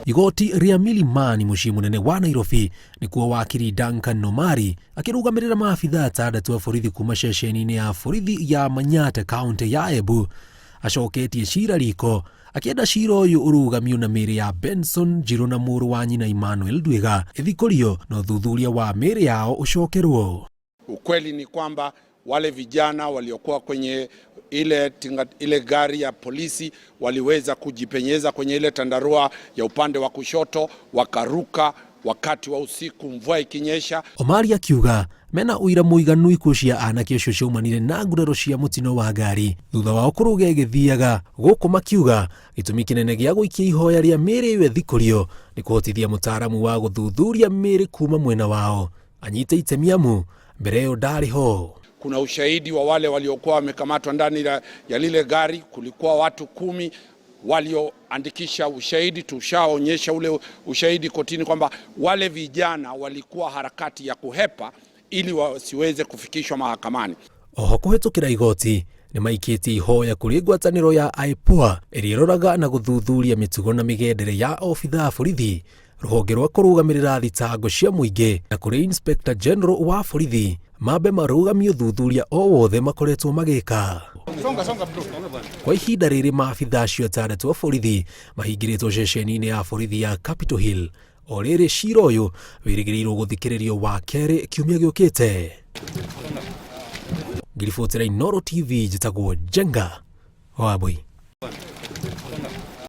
Igoti rĩa Milimani mũciĩ mũnene wa Nairobi nĩkuo wakiri Duncan Nomari akĩrũgamĩrĩra maabitha atandatũ a borithi kuma ceceni-inĩ ya borithi ya Manyata kaunti ya Embu acoketie cira riko akĩenda cira ũyũ ũrũgamio na mĩĩrĩ ya Benson Njirũ na mũrũ wa nyina Emmanuel Ndwiga ĩthikũrio na ũthuthuria wa mĩĩrĩ yao ũcokerwo. Ukweli ni kwamba wale vijana waliokuwa kwenye ile, tinga, ile gari ya polisi waliweza kujipenyeza kwenye ile tandarua ya upande wa kushoto wakaruka wakati wa usiku, mvua ikinyesha. Omari akiuga mena ũira mũiganu ikuũ cia anake acio ciaumanire na nguraro cia mũtino wa ngari thutha wao kũrũga ĩgĩthiaga gũkũ makiuga gĩtũmi kĩnene gĩa gũikia ihoya rĩa mĩĩrĩ ĩyo ĩthikũrio nĩ kũhotithia mũtaaramu wa gũthuthuria mĩĩrĩ kuma mwena wao anyite itemi amu mbere ĩyo ndarĩ ho. Kuna ushahidi wa wale waliokuwa wamekamatwa ndani ya lile gari. Kulikuwa watu 10 walioandikisha ushahidi. Tushaonyesha ule ushahidi kotini kwamba wale vijana walikuwa harakati ya kuhepa ili wasiweze kufikishwa mahakamani. Oho kũhĩtũkĩra igoti nĩ maikĩtie ihoya kũrĩ ngwatanĩro ya IPOA ĩrĩa ĩroraga na gũthuthuria mĩtugo na mĩgendere ya obithaa borithi rũhonge rwa kũrũgamĩrĩra thitango cia mũingĩ na kũrĩ Inspector General wa borithi mambe marũgamie ũthuthuria o wothe makoretwo magĩka. Kwa ihinda rĩrĩ maabitha acio atandatũ a borithi mahingĩrĩtwo ceceni-inĩ ya borithi ya Capitol Hill o rĩrĩ cira ũyũ wĩrĩgĩrĩirwo gũthikĩrĩrio wa kerĩ kiumia gĩũkĩte. Ngiribotera Inooro TV njĩtagwo Njenga Wambui.